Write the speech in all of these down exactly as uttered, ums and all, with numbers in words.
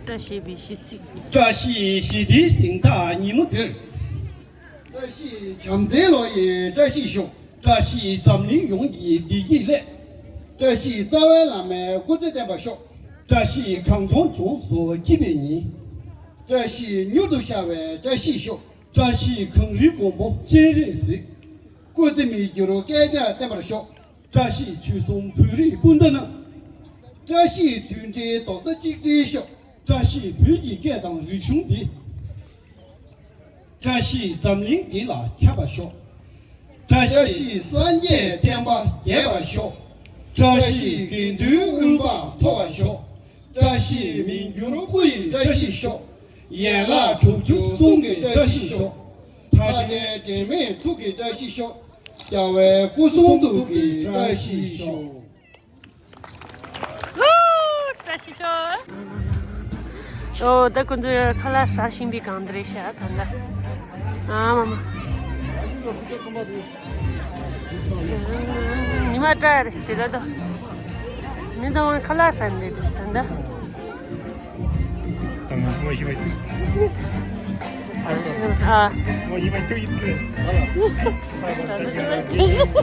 བཀྲ་ཤིས་པའི་ཤིས་ཚིག་བཀྲ་ཤིས་ཞི་བདེའི་གཟེངས་རྟགས་ཉིན་མོ་འདིར། བཀྲ་ཤིས་བྱམས་བརྩེའི་ལོ་ཡི་བཀྲ་ཤིས་ཤོག་བཀྲ་ཤིས་འཛམ་གླིང་ཡོངས་ཀྱི་བདེ་སྐྱིད་སླད། བཀྲ་ཤིས་རྩ་བའི་བླ་མའི་སྐུ་ཚེ་བརྟན་པར་ཤོག་བཀྲ་ཤིས་གངས་ལྗོངས་ལྗོངས་སུ་སྐྱིད་པའི་ཉིན། བཀྲ་ཤིས་མྱུར་དུ་ཤར་བའི་བཀྲ་ཤིས་ཤོག་བཀྲ་ཤིས་གངས་རིའི་མགོན་པོ་སྤྱན་རས་གཟིགས། སྐུ་ཚེ་མི་འགྱུར་བསྐལ་བརྒྱར་བརྟན་པར་ཤོག་བཀྲ་ཤིས་ཆོལ་གསུམ་བོད་རིགས་སྤུན་ཟླ་རྣམས། བཀྲ་ཤིས་མཐུན་སྒྲིལ་རྡོག་རྩ་གཅིག་སྒྲིལ་ཤོག་བཀྲ་ཤིས་བོད་ཀྱི་སྐད་དང་རིག་གཞུང་འདི། བཀྲ་ཤིས་འཛམ་གླིང་འདི་ལ་ཁྱབ་པར་ཤོག་བཀྲ་ཤིས་སངས་རྒྱས་བསྟན་པ་རྒྱས་པར་ཤོག་བཀྲ་ཤིས་དགེ་འདུན་དབུལ་བ་ཐོབ་པར་ཤོག་བཀྲ་ཤིས་མི་འགྱུར་སྐུ་ཡི་བཀྲ་ཤིས་ཤོག་ཡན་ལག་དྲུག་ཅུ་གསུང་གི་བཀྲ་ཤིས་ཤོག་མཐའ་བྲལ་དྲན་མེད་ཐུགས་ཀྱི་བཀྲ་ཤིས་ཤོག་རྒྱལ་བའི་སྐུ་གསུང་ཐུགས་ཀྱི་བཀྲ་ཤིས་ཤོག་བཀྲ་ཤིས་ཤོག་ཨོ་ད་ཁོང་ཚོས་ཁ་ལག་ཟ་བཞིན་པའི་སྒང་འདི་རེད་ཤག་ད་ལྟ། ཨ་མ་མ། ཉི་མ་བཀྲ་རེ་ཞིག་དེ་ལ་ད། མི་ཚང་མ་ཁ་ལག་ཟ་ནས་འདུག་ད་ལྟ། ད་ང་མ་ཡི་བ་ཡི། ཨ། ད་ང་མ་ཡི་བ་ཡི། ད་ང་མ་ཡི་བ་ཡི།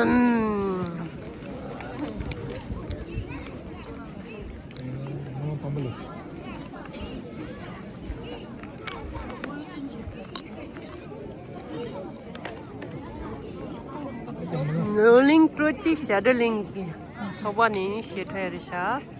ཨུམ། ནོར་གླིང་སྤྲོ་སྐྱིད་བྱ་བྲལ་གླིང་གི་ཚོགས་པ་ནས་ཞལ་འཕྲད་རེད་ཤག་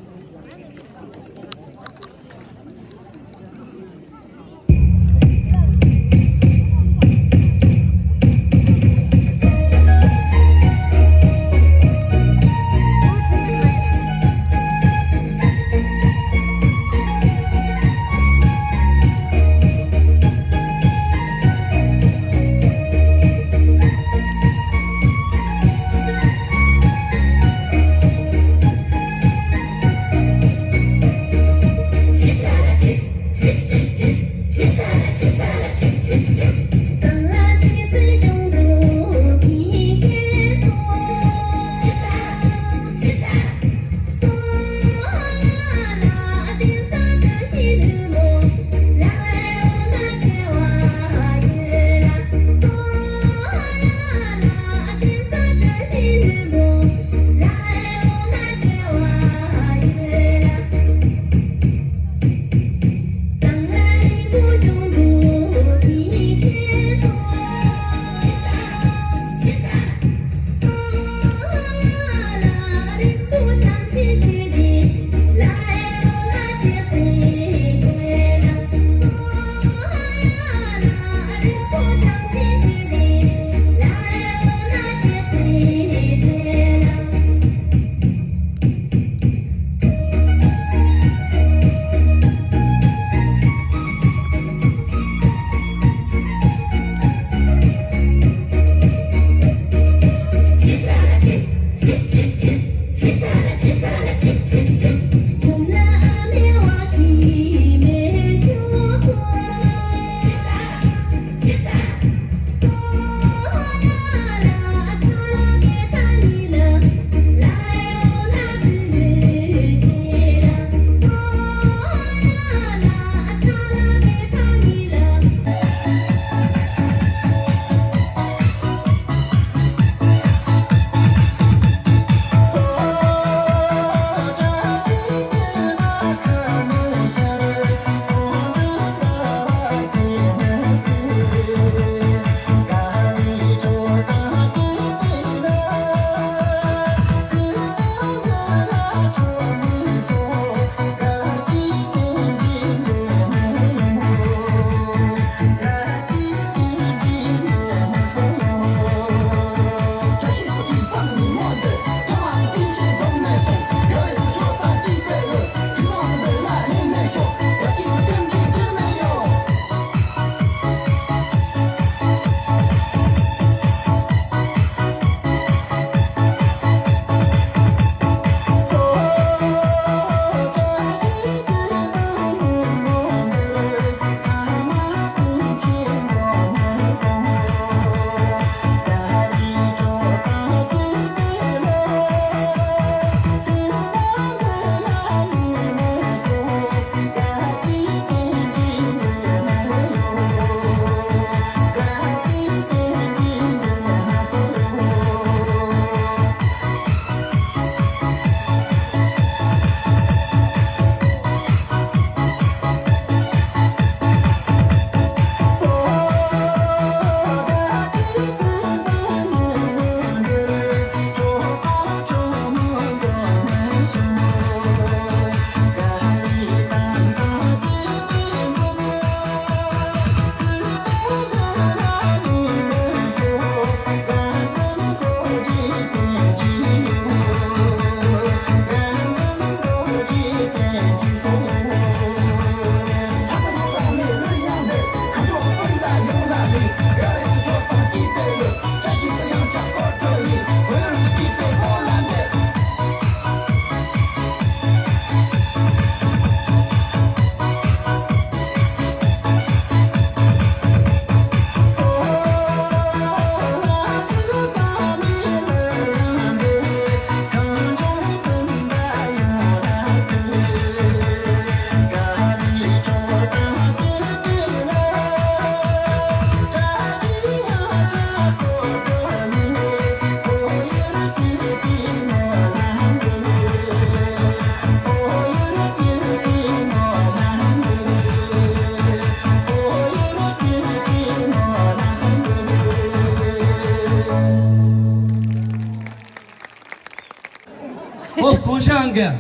ཨོ་སོང་ཤག་གི།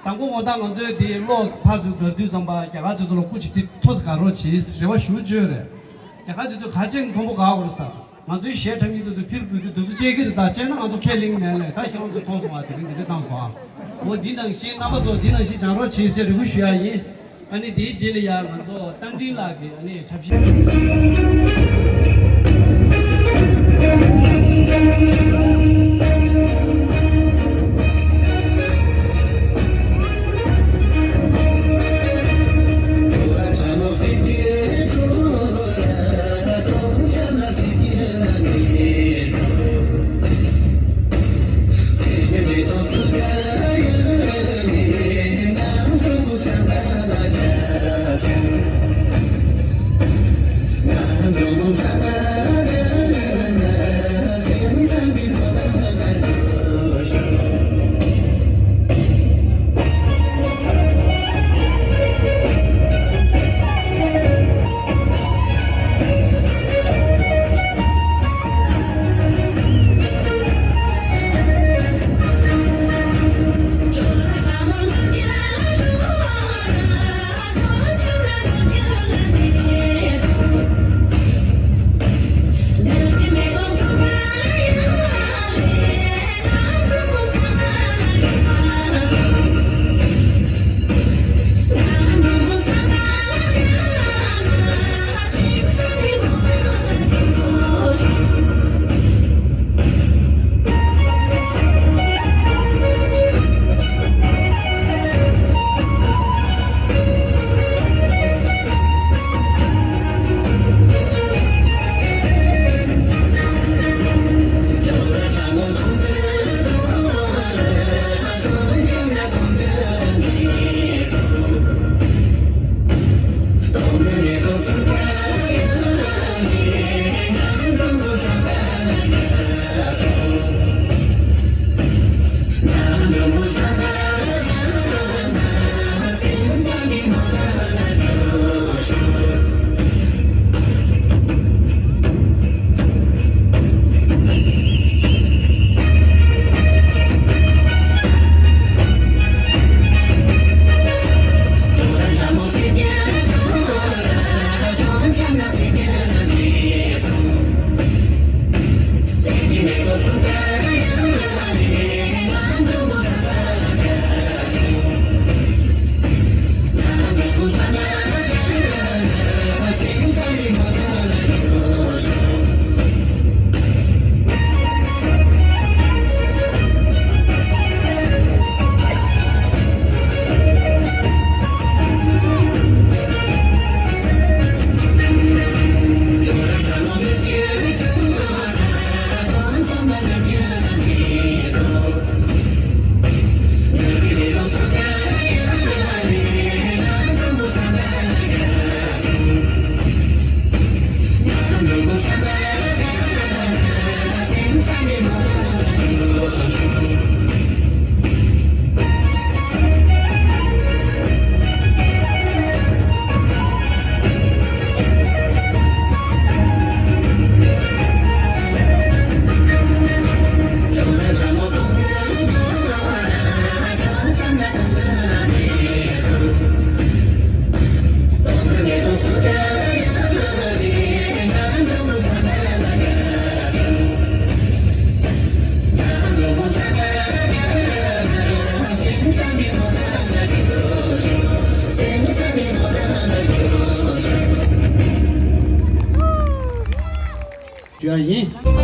དང་པོ་ངོ་ཐང་ང་ཚོའི་དེ་གློག་ཕར་ཚུར་དགར་དུས་ཙམ་པ་རྒྱ་གར་དེ་ཚོ་ལ་སྐུ་མཁྱེན་དེ་ཐོ་ས་དགའ་རོགས་བྱེད་རེ་བ་ཞུ་བཅོས་རེད། རྒྱ་གར་དེ་ཚོ་ག་ཅན་མཐོན་པོ་དགའ་བར་ས། ང་ཚོའི་གཞས་འཁྲབ་མཁན་དེ་ཚོ་ཕིར་འགྲོ་དུས་དེ་ཚོ་བཅད་ཀྱི་རེད། ད་བཅད་ན་ང་ཚོ་ཁས་ལེན་མེད་ལས། ད་ཁྱེད་རང་ཚོ་མཐོང་སོང་ཨ། དེ་རིང་དེ་འདྲ་བཏང་སོང་ཨ། འོ་འདི་ནང་བཞིན་རྣམ་པ་ཚོ་འདི་ནང་བཞིན་སྦྱང་རོགས་བྱེད་ཟེར་རེ་སྐུལ་ཞུ་ཡ་ཡིན། ཨ་ནི་དེའི་རྗེས་ལ་ཡང་ང་ཚོ་རྟ་མགྲིན་ལགས་ཀྱི་ཨ་ནི་འཁྲབ་གཞས། ཞུ་ཡ་ཡིན།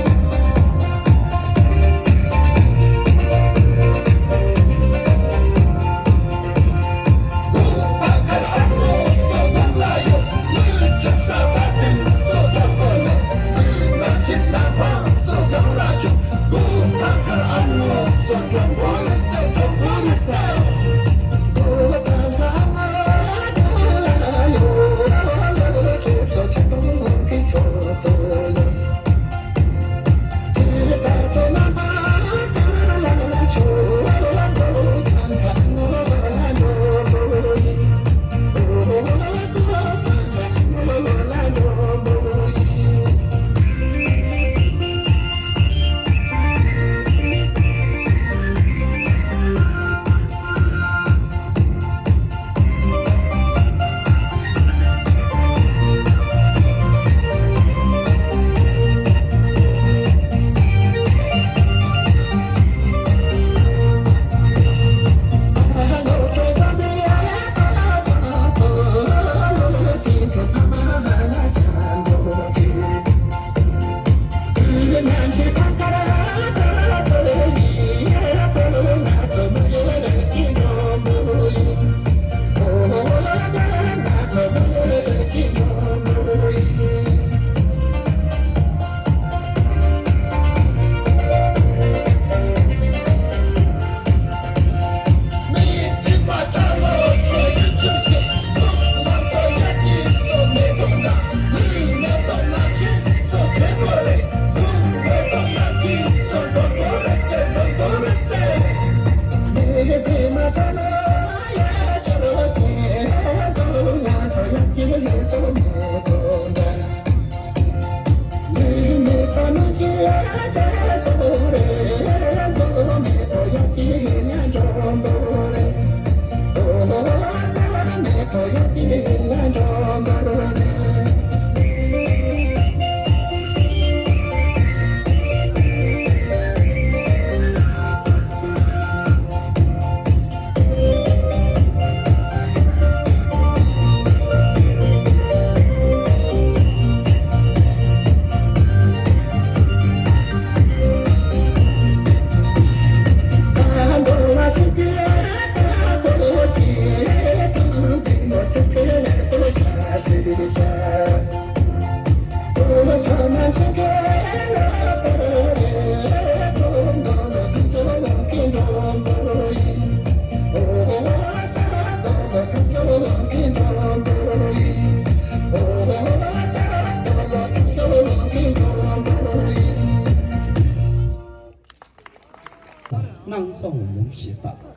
སྣང་ས་འོང་མོ་ཞེས་བཏགས།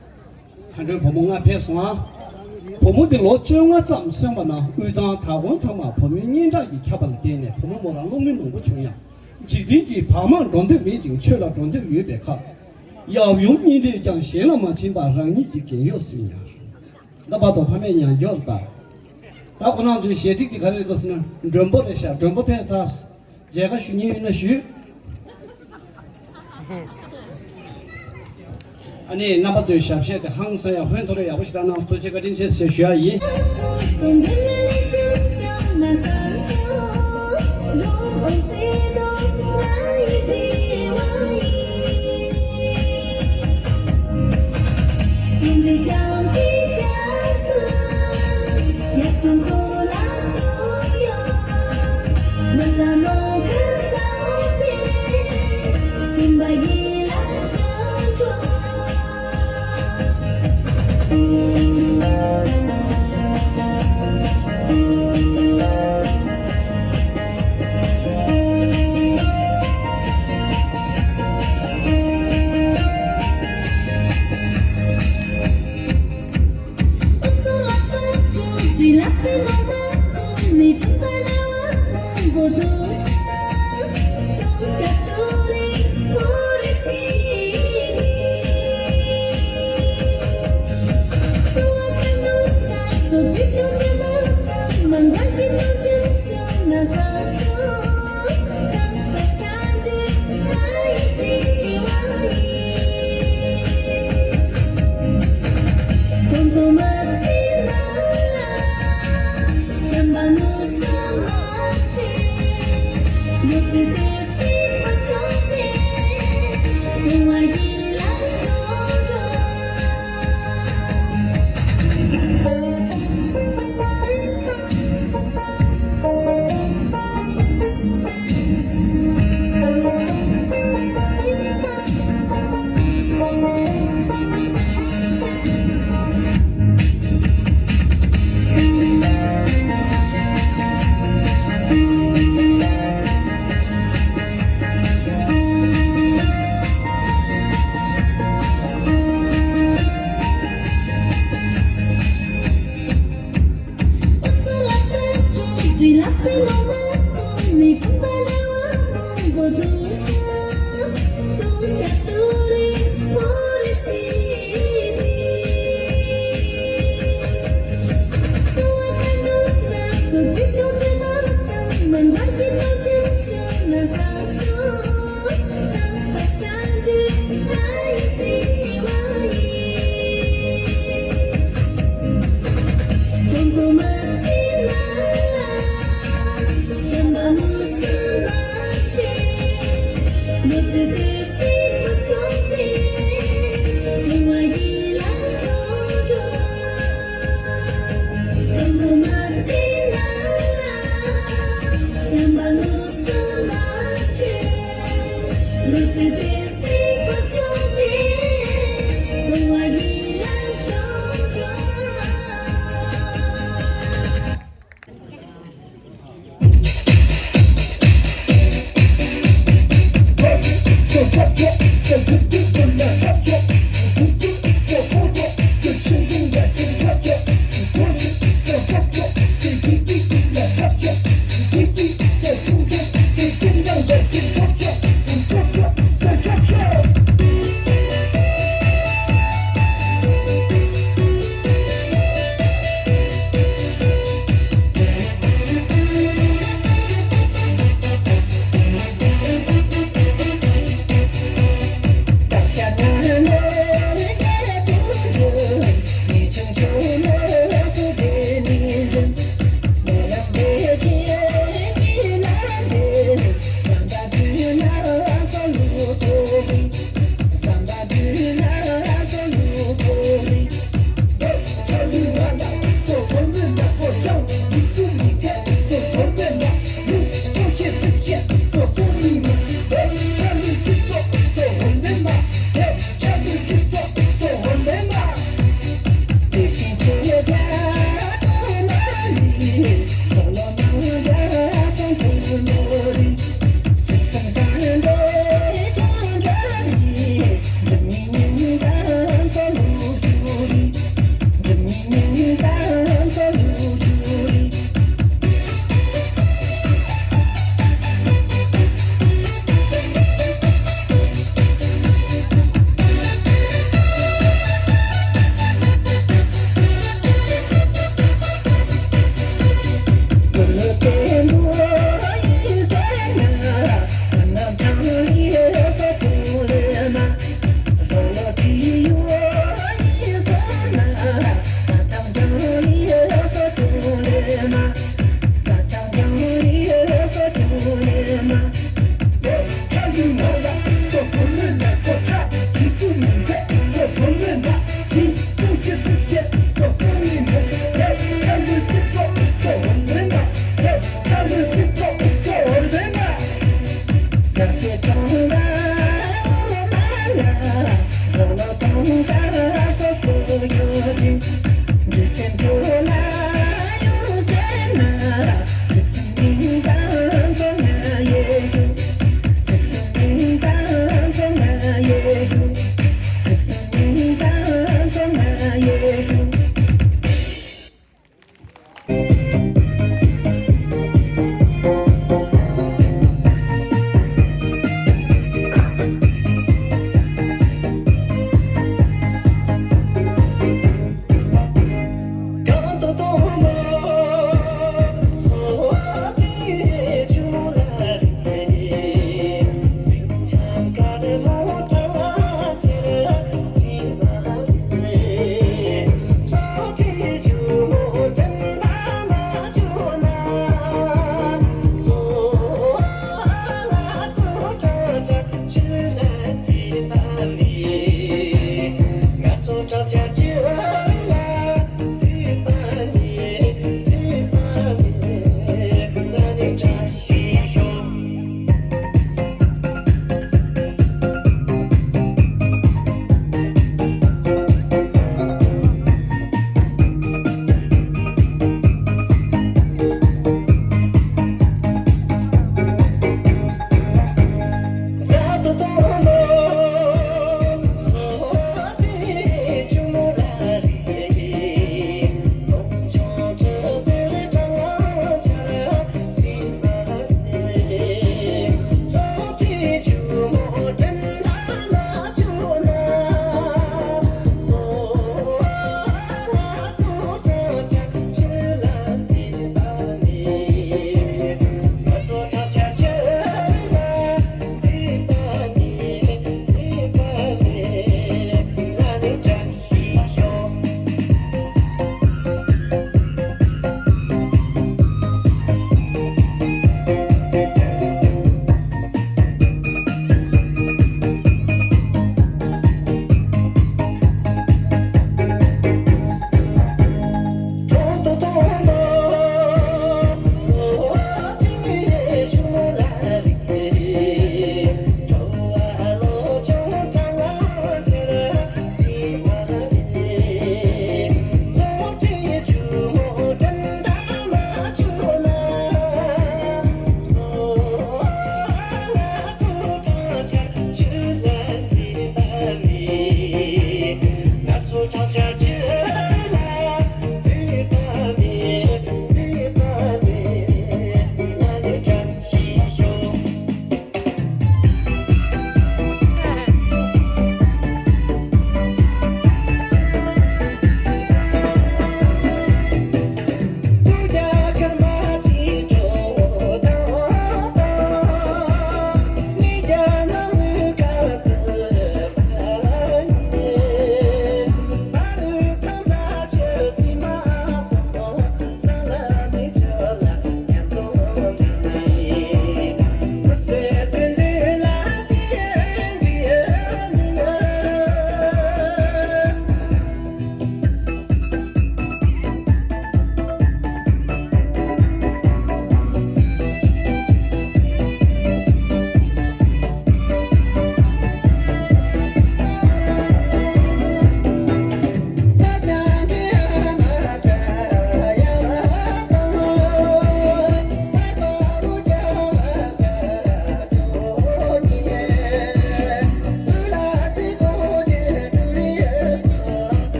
མཁའ་འགྲོའི་བུ་མོ་ལྔ་ཕེབས་སོང་ཨ། བུ་མོ་དེ་ལོ་བཅོ་ལྔ་ཙམ་སོན་པ་ན་དབུས་གཙང་དྭགས་ཀོང་ཚང་མ་བུ་མོའི་སྙན་གྲགས་ཀྱིས་ཁྱབ་པ་ལ་བརྟེན་ནས་བུ་མོ་མོ་རང་སློབ་མི་མང་པོ་བྱུང་ཡང་། འཇིག་རྟེན་གྱི་བག་མར་འགྲོ་འདོད་མེད་ཅིང་ཆོས་ལ་འགྲོ་འདོད་ཡོད་པའི་ཁར། ཡབ་ཡུམ་གཉིས་འདྲེས་ཀྱང་གཞན་ལ་མ་བྱིན་པར་རང་ཉིད་ཀྱི་རྒན་གཡོག་སུས་ཉར། ད་བར་དུ་ཕ་མས་ཉར་འགྱོག་ད། ད་ཁོ་རང་ཚོའི་གཞས་ཚིག་དེ་ག་རེ་རེད་འདུག་ཟེར་ན། མགྲོན་པོ་རེད་ཤག་མགྲོན་པོ་ཕེབས་ཚར། མཇལ་ཁ་ཞུ་མཁན་ཡོད་ན་ཞུ། ཨ་ནི་རྣམ་པ་ཚོའི་ཞབས་གཞས་དེ་ཧང་སང་ཡག་ཧོན་ཐོར་ཡག་པོ་ཞིག་གནང་། ཐུགས་རྗེ་བཀའ་དྲིན་ཆེ་ཞེས་ཞུ་ཡག་ཡིན།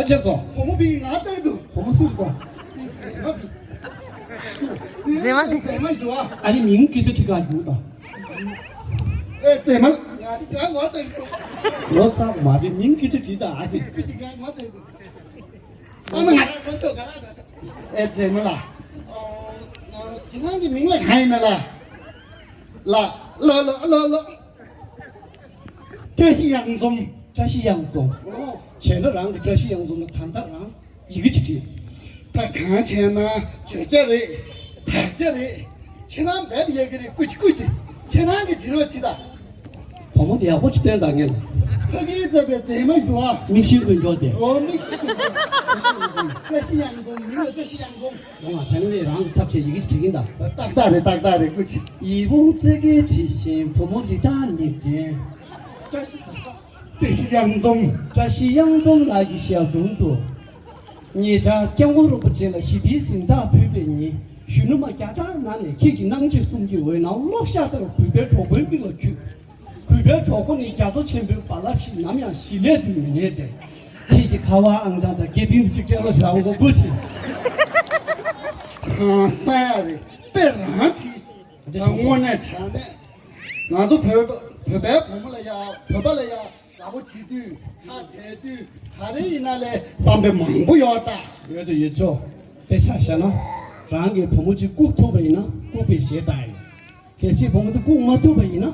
ཅེས་སོ། བུ་མོ་བི་ང་ལྟར་འདུག་བུ་མོ་སུ་རེད་དོ། མཛེས་མ་བི། མཛེས་མ་དེ། མཛེས་མ་ཞིག་འདུག་ཨ། ཨ་ནི་མིང་སྐད་ཆ་དྲི་ག་རྒྱུག་དང་། ཨེ་མཛེས་མ། ང་དེ་ག་ངོ་ཚ་འདུག་ལོ་ཙག་མ་རེད། མིང་སྐད་ཆ་དྲི་དང་ཨ་ཙི། ཁྱེད་ཀྱི་ག་ངོ་ཚ་འདུག་ཨ་ནི་ང་རང་ཁོ་ཚོ་ག་རང་ག་ཚོ། ཨེ་མཛེས་མ་ལགས། ཁྱེད་རང་གི་མིང་ལ་གང་ཡིན་ན་ལགས། ལགས་ལགས་ལགས་ལགས་ལགས། བཀྲ་ཤིས་གཡང་འཛོམས། བཀྲ་ཤིས་གཡང་འཛོམས། ཨོ། བྱས་ན་རང་གི་བཀྲ་ཤིས་གཡང་འཛོམས་ལ་ད་ལྟ་རང་ཡི་གེ་ཅིག་བྲིས། ད་གང་བྱས་ན་བརྗོད་བྱ་རེད། དག་ཆ་རེད། ཁྱེད་རང་རྦད་དེ་ཡག་གི་རེད། སྐུ་མཁྱེན་སྐུ་མཁྱེན། ཁྱེད་རང་གི་བྲིས་རོགས་བྱེད་ད། བུ་མོ་དེ་ཡག་པོ་ཅིག་སྟོན་དང་ངས་ལ། ཕ་གིའི་རྩ་བའི་མཛེས་མ་ཞིག་འདུག་ཨ། མིག་ཤེལ་གོན་མགྱོགས་དེ། ཨོ་མིག་ཤེལ་གོན་མགྱོགས། བཀྲ་ཤིས་གཡང་འཛོམས། མིང་ལ་བཀྲ་ཤིས་གཡང་འཛོམས། ཡོང་ང་བྱས་ན་ངས་རང་གི་ཚབ་བྱས་ཡི་གེ་ཅིག་བྲིས་ཀྱིན་གདའ། ཏག་ཏག་རེད་ཏག་ཏག་རེད་སྐུ་མཁྱེན། ཡིད་འོང་བརྩེ་དགའི་དྲི་ཞིམ་བུ་མོ་རི་དྭགས་ཉིག་ཅན། བཀྲ་ཤིས་གཡང་འཛོམས། བཀྲ་ཤིས་གཡང་འཛོམས་ལགས་ཀྱི་ཞབས་དྲུང་དུ། ཉེ་ཆར་སྐྱབས་མགོན་རིན་པོ་ཆེ་ལ་ཞི་བདེའི་གཟེངས་རྟགས་ཕུལ་བའི་ཉིན། གཞོན་ནུ་མ་བརྒྱ་ཕྲག་ནང་ནས་ཁྱེད་ཀྱི་རྣམ་དཔྱོད་གསུམ་གྱི་འོད་སྣང་གློག་ཞགས་ལྟར་གུས་པའི་གྲོགས་པོའི་མིག་ལ་འཁྱུད། གུས་པའི་གྲོགས་པོ་ནི་རྒྱ་མཚོ་ཆེན་པོའི་རྦ་རླབས་བཞིན་ནམ་ཡང་ཞི་ལྷོད་དུ་མི་གནས་པས། ཁྱེད་ཀྱི་ཁ་བ་ཨང་གྲངས་དང་སྐད་འཕྲིན་དེ་གཅིག་སྤྲད་རོགས་ཞེས་ལབ་དགོས་དགོས་ཆེ། ཧང་སང་ཡ་རེད། དཔེ་རང་བྲིས་སོང་། ད་དངོས་གནས་དྲང་གནས། ང་ཚོ་བོད་བོད་པའི་བུ་མོ་ལ་ཡ་བོད་པ་ལ་ཡ་དགའ་པོ་བྱེད་དུས་ཧ་བྱས་དུས་ག་རེ་ཡིན་ན་ལས་གཏམ་དཔེ་མང་པོ་ཡོད་ད། ཡོད་དོ་ཡོད་ཆོག་དཔེ་ཆ་བཞག་ན་རང་གི་བུ་མོ་གཅིག་བཀུག་ཐུབ་པ་ཡིན་ན་བཀུག་པའི་གཞས་བཏང་ཡིན། གལ་སྲིད་བུ་མོ་དེ་བཀུག་མ་ཐུབ་པ་ཡིན་ན།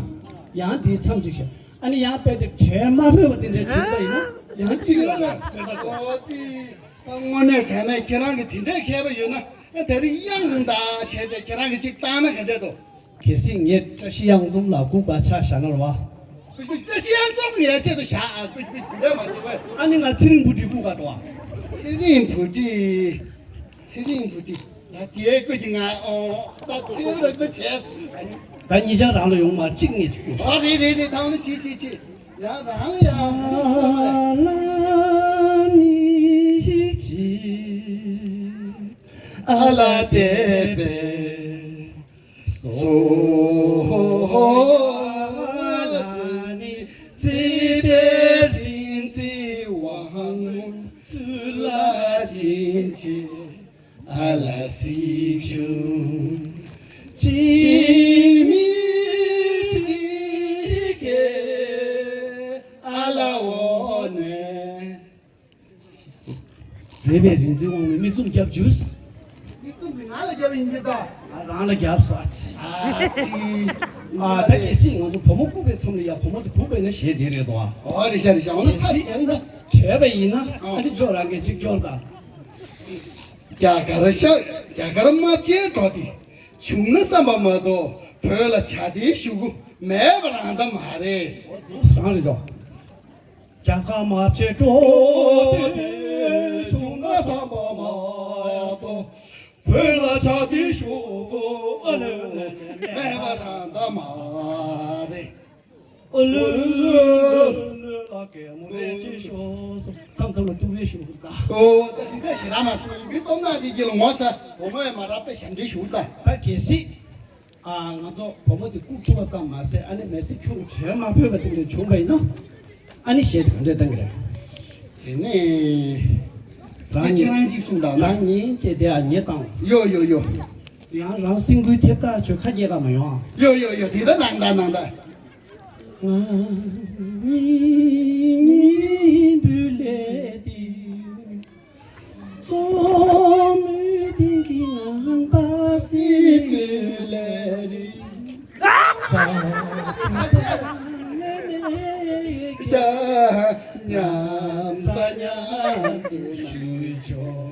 ཡང་དེའི་མཚམས་གཅིག་བཞག་ཨ་ནི་ཡང་དཔེ་དེ་དྲན་མ་ཕོད་པ་དེ་འདྲ་བྱུང་པ་ཡིན་ན་ཡང་གཅིག་ལ་ལ་དཔེ་ད་གོ། ཨོ་ཙི། ད་དངོས་གནས་དྲན་ནས་ཁྱེད་རང་གི་དེ་འདྲའི་མཁས་པ་ཡོད་ན་ཨ་དེ་རིང་གཡང་དང་བྱས་བྱས་ཁྱེད་རང་གི་གཅིག་བཏང་ན་ག་འདྲ་འདུག་གལ་སྲིད་ངས་བཀྲ་ཤིས་གཡང་འཛོམས་ལ་བཀུག་པ་ཆ་བཞག་ན་རེད་བ། བཀྲ་ཤིས་གཡང་འཛོམས་ངའི་ཆེད་དུ་བཞག་ཨ་ཀུ་ཀུ་དེ་འདྲ་མ་བྱེད་བས། ཨ་ནི་ང་ཚེ་རིང་བུ་འདྲིས་བཀུག་ག་འགྲོ་བ། ཚེ་རིང་བུ་འདྲིས། ཚེ་རིང་བུ་འདྲིས། ད་དེའི་སྐོར་གྱི་ང་ཨོ་ད་ཚེ་རིང་ལགས་ད་བྱས། ད་གཉིས་ཆ་རང་ལ་ཡོང་མ་གཅིག་ངས་ཆུག་ཡོད། ཨ་རེད་རེད་རེད། ད་འོ་ན་བྱེད་བྱེད་བྱེད། ཡང་རང་ལ་ཡང་། ཨ་ལ་ནི་ཅི་ཨ་ལ་དེ་བས། སོ་ཧོ་ཧོ་ཨ་ལ་ནི་ཅི་བེ་རིན་ཅི་ཝང་ཙུ་ལ་ཅིན་ཅི། ཨ་ལ་སི་ཆུ་ཅི་མི་ཏི་ཀེ་ཨ་ལ་འོ་ནེ། མཛེས་པའི་རིག་འཛིན་དབང་མོས་མིག་བཙུམ་རྒྱབ་འཇུས། མིག་བཙུམ་གྱི་ང་ལ་རྒྱབ་ཡིན་གྱི་ད། ང་རང་ལ་རྒྱབ་སོ་ཨ་ཙི། ཨ་ཙི། ཨ་ད་གལ་སྲིད་ང་ཚོ་བུ་མོ་བཀུག་པའི་མཚམས་ལ་ཡ་བུ་མོ་དེ་བཀུག་པས་ན་གཞས་དེ་རེད་དོ། ཨོ་རེད་ཤག་རེད་ཤག་འོ་ན་ད་གལ་སྲིད་ཨ་ནི་ད་བྲལ་བ་ཡིན་ན་ཨ་ནི་ཅོག་རང་གིས་གཅིག་སྐྱོར་དང་། རྒྱ་གར་ཤར་རྒྱ་གར་དམག་ཆེན་འགྲོ་དེ། བྱུང་ན་བསམ་པ་མ་གཏོགས་བོད་ལ་བྱ་དེའི་ཤོག་གུ་མེད་པ་རང་ད་མ་རེད། འོ་འདུག་རང་རེད་དོ། རྒྱ་གར་དམག་ཆེན་འགྲོ་དེ་བྱུང་ན་བསམ་པ་མ་གཏོགས་བོད་ལ་བྱ་དེའི་ཤོག་གུ་ཨ་ལེ་ཨ་ལེ་མེད་པ་རང་ད་མ་རེད། ཨོ་ལུ་ལུ་ལུ་ལུ་ལ་གད་མོ་རེ་ཅི་ཤོག་སོ། མཚམས་མཚམས་ལ་ཏུ་རེ་ཤོག་ད། ཨོ་ད་དེ་འདྲ་ཞེ་དྲག་མ་སོང་། མི་སྟོབས་ནག་དེ་གྱི་ལ་ངོ་ཚ་བུ་མོ་ཡ་མ་རབས་པ་ཞབས་འདྲེན་ཞུ་ད། ད་གལ་སྲིད་ཨ་ང་ཚོ་བུ་མོ་དེ་བཀུག་ཐུབ་པ་ཙམ་མ་ཟད་ཨ་ནི་མི་ཚེ་ཁྱུང་བྲལ་མ་ཕོད་པ་དེ་འདྲ་བྱུང་བ་ཡིན་ན་ཨ་ནི་གཞས་དེ་ག་འདྲ་བཏང་གི་རེད། དེ་ནས་རང་ཉིད་ཁྱེད་རང་གཅིག་གསུངས་དང་ན། རང་ཉིད་ཅེས་དེ་ཨ་ཉེ་དང་། ཡོ་ཡོ་ཡོ། ཡང་རང་སེམས་འགུལ་ཐེབས་ད་ཆོས་ཁ་རྒྱལ་ག་མ་ཡོང་ཨ། ཡོ་ཡོ་ཡོ། དེ་ད་ནང་ད་ནང་ད། ང་གཉིས་གཉིས་འབུལ་ལས་འདི། གཙོ་མོའི་སྟེང་གི་ངང་པ་སྲིད་འབུལ་ལས་འདི། ས་ཆ་ལས་མེད་ཀྱང་མཉམ་ཟ་མཉམ་འདུག་ཞུ་ཆོག་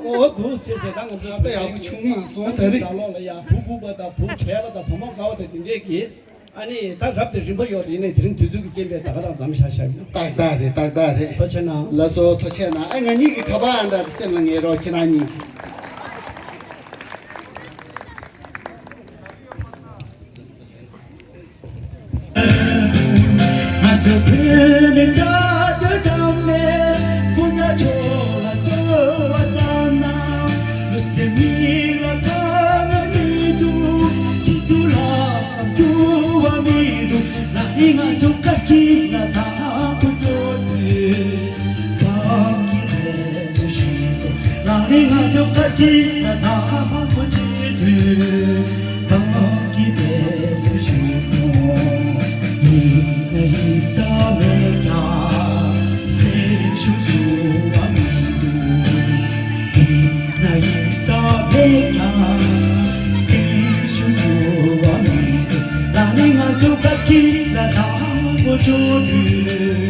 འོ་འདུག་བྱས་བྱས་ད་ང་ཚོ་ད་ཡག་པོ་བྱུང་མ་སོང་། ད་རེད། ད་ལོག་ལ་ཡ་བུ་སྒུག་པ་དང་བུ་བྲལ་བ་དང་བུ་མོ་དགའ་བ་དང་དེ་འདྲས་ཀྱི་ཨ་ནི་ད་རབ་དེ་རིམ་པ་ཡོད་རེད། ཡིན་ནའི་དེ་རིང་དུས་ཚོད་ཀྱི་རྐྱེན་པས་ད་ག་རང་མཚམས་བཞག་བཞག་ཡིན། ཏག་ཏག་རེད། ཏག་ཏག་རེད། ཐུགས་རྗེ་གནང་། ལགས་སོ། ཐུགས་རྗེ་གནང་། ཨ་ང་གཉིས་ཀྱི་ཁ་པར་ཨ་འདྲ་དེ་སེམས་ལ་ངེས་རོགས་ཁྱེད་རང་གཉིས་ཀྱི། ང་ཚོ་བོད་མི་དགའ་སྟོན་བསམ་ནས་སྐུ་ན་ཆོས་ལ་གསོལ་བ་བཏབ་ན། ལུས་སེམས་གཉིས་ལ་དཀའ་ངལ་ ཁྱེད་ལ་དང་པོ་བྱེད་དུས་བདག་གིས་འབད་རྩོལ་ཞུས་སོང་། ཡིན་ན་ཡིན་ས་མེད་ཀྱང་སེམས་ཤུགས་འགྱུར་བ་མི་འདུག་ཡིན་ན་ཡིན་ས་མེད་ཀྱང་སེམས་ཤུགས་འགྱུར་བ་མི་འདུག་ད་ནི་ང་ཚོ་སྐབས་ཀྱི་ལ་དང་པོ་འབྱོར་དུས།